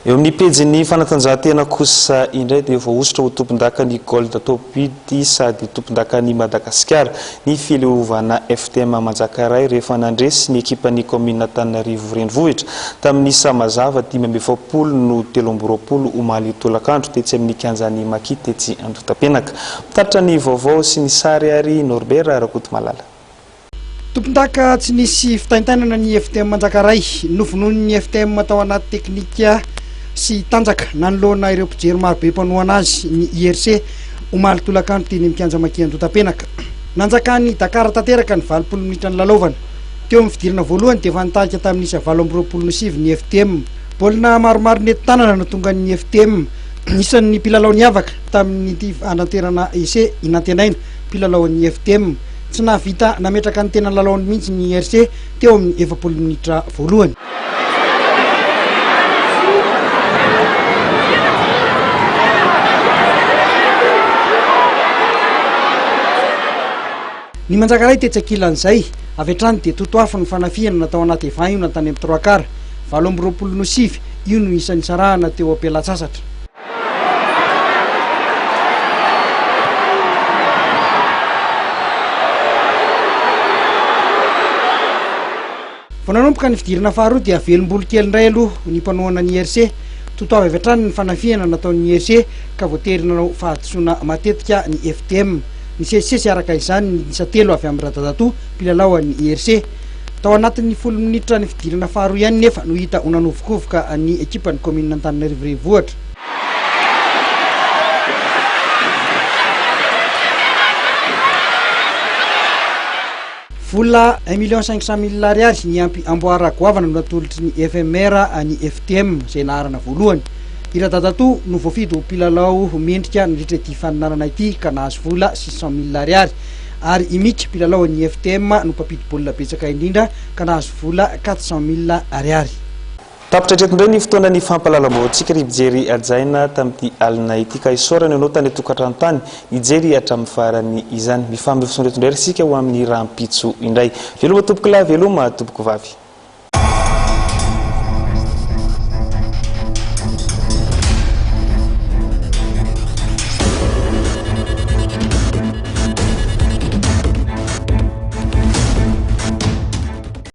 Eo amin'ny pejin'ny fanatanjahantena kosa indray dia voahosotra ho tompondakan'ny Gold Top Huit sady tompondakan'i Madagasikara ny fileovana FTM Manjakaray rehefa nandresy ny ekipan'ny kaominina Antananarivo Renivohitra tamin'ny isa mazava 45 no 23 omaly tolakandro tetsy amin'ny kianjan'ny Maki tetsy Andohatapenaka. Mitatitra ny vaovao sy ny sary ary Norbert Rakotomalala. Tompondaka tsy nisy fitaintainana ny FTM Manjakaray. Novonoin'ny FTM tao anaty teknika sy tanjaka nanoloana ireo mpijery marobe mpanohana azy ny IRC omaly tolakandro teny amin'ny kianja Maki Andotapenaka. Nanjakan'i Dakar tanteraka ny 80 minitra nilalaovana. Teo amin'ny fidirana voalohany dia efa nitarika tamin'ny isa 28 no 9 ny FTM. Baolina maromaro nentin-tanana no tongan'ny FTM. Isan'ny mpilalao niavaka tamin'ity fanaterana essai i Nantenaina, mpilalaon'ny FTM. Tsy nahavita nametraka ny tena lalaony mihitsy ny IRC teo amin'ny 40 minitra voalohany. Ny Manjakaray tetsy ankilan'izay, avy hatrany dia totoafo ny fanafihana natao anaty evan io na tany amin'ny trois quarts. 28 no 9, io no isa nisarahana teo am-pialan-tsasatra. Vao nanomboka ny fidirana faharoa dia velom-bolo kely indray aloha ny mpanohana ny IRC. Totoavy avy hatrany ny fanafihana nataon'ny IRC ka voatery nanao fahadisoana matetika ny FTM. Nisesisesy araka izany ny isa telo avy amin'i Radadatoa, mpilalao an'ny IRC. Tao anatin'ny folo minitra ny fidirana faharoa ihany nefa no hita ho nanovokovoka ny ekipan'ny kaominina Antananarivo Renivohitra. Vola un million cinq cent mille ariary niampy amboara goavana no natolotry ny FMR ny FTM izay laharana voalohany. I Radadatoa no voafidy ho mpilalao mendrika nandritra ity faninanana ity ka nahazo vola six cent mille ariary. Ary i Mika, mpilalao an'ny FTM no mpampidi-baolina betsaka indrindra ka nahazo vola 400 mille ariary. Tapitra hatreto indray ny fotoana ny fampahalalam-baovaontsika ry mpijery hajaina tamin'ity alina ity ka isaorana ianao tany an-tokantrano tany nijery hatramin'ny farany izany. Mifampifosoa indray isika ho amin'ny rahampitso indray. Veloma tompokolahy, veloma tompokovavy.